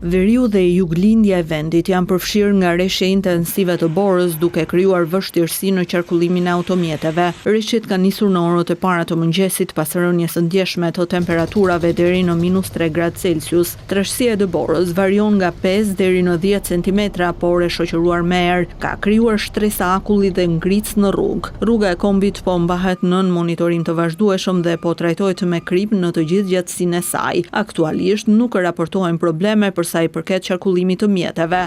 Veriu dhe juglindja e vendit janë përfshirë nga reshje intensive të borës, duke krijuar vështirësi në qarkullimin e automjeteve. Reshjet kanë nisur në orët e para të mëngjesit pas rënies së ndjeshme të temperaturave deri në minus 3 gradë Celsius. Trashësia e dëborës varion nga 5 deri në 10 centimetra, por e shoqëruar me erë, ka krijuar shtresa akulli dhe ngricë në rrugë. Rruga e Kombit po mbahet nën monitorim të vazhdueshëm dhe po trajtohet me kripë në të gjithë gjatësinë e saj. Aktualisht nuk raportohen probleme për sa i përket qarkullimit të mjeteve.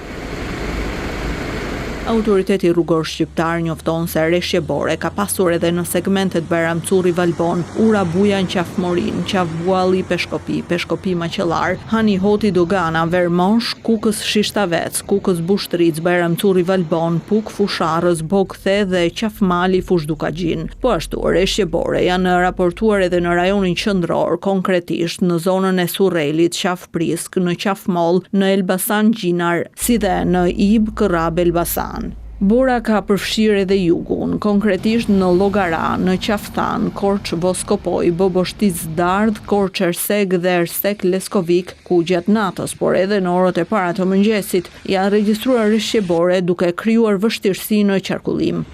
Autoriteti Rrugor Shqiptar njofton se reshje bore ka pasur edhe në segmentet Bajram Curri-Valbonë, Ura Bujan Qafë Morinë, Qafë Bualli Peshkopi, Peshkopi Maqellarë, Hani Hoti Dogana, Vermosh, Kukës Shishtavec, Kukës Bushtricë, Bajram Curri Valbonë, Pukë Fushë Arrëz, Bogë Theth dhe Qafë Mali Fushë Dukagjin. Po ashtu, reshje bore janë raportuar edhe në rajonin qendror, konkretisht në zonën e Surrelit, Qafë Priskë, në Qafë Mollë, në Elbasan Gjinar, si dhe në Ibë, Kërrabë Elbasan. Bora ka përfshirë edhe jugun, konkretisht në Llogara, në Qafë Thanë, Korçë Voskopojë, Boboshticë Dardhë, Korçë Ersekë dhe Ersekë Leskovik, ku gjatë natës, por edhe në orët e para të mëngjesit, janë regjistruar reshje bore duke krijuar vështirësi në qarkullim.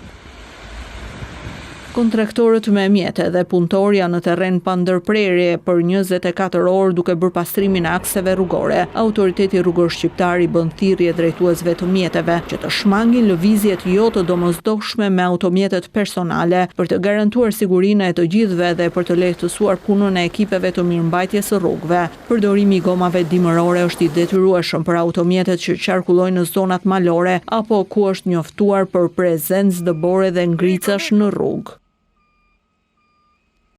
Kontraktorët me mjete dhe punëtorë janë në terren pa ndërprerje për 24 orë duke bërë pastrimin e akseve rrugore. Autoriteti Rrugor Shqiptar i bën thirrje drejtuesve të mjeteve që të shmangin lëvizjet jo të domosdoshme me automjetet personale për të garantuar sigurinë e të gjithëve dhe për të lehtësuar punën e ekipeve të mirëmbajtjes së rrugëve. Përdorimi i gomave dimërore është i detyrueshëm për automjetet që qarkullojnë në zonat malore apo ku është njoftuar për prezencë dëbore dhe ngricash në rrugë.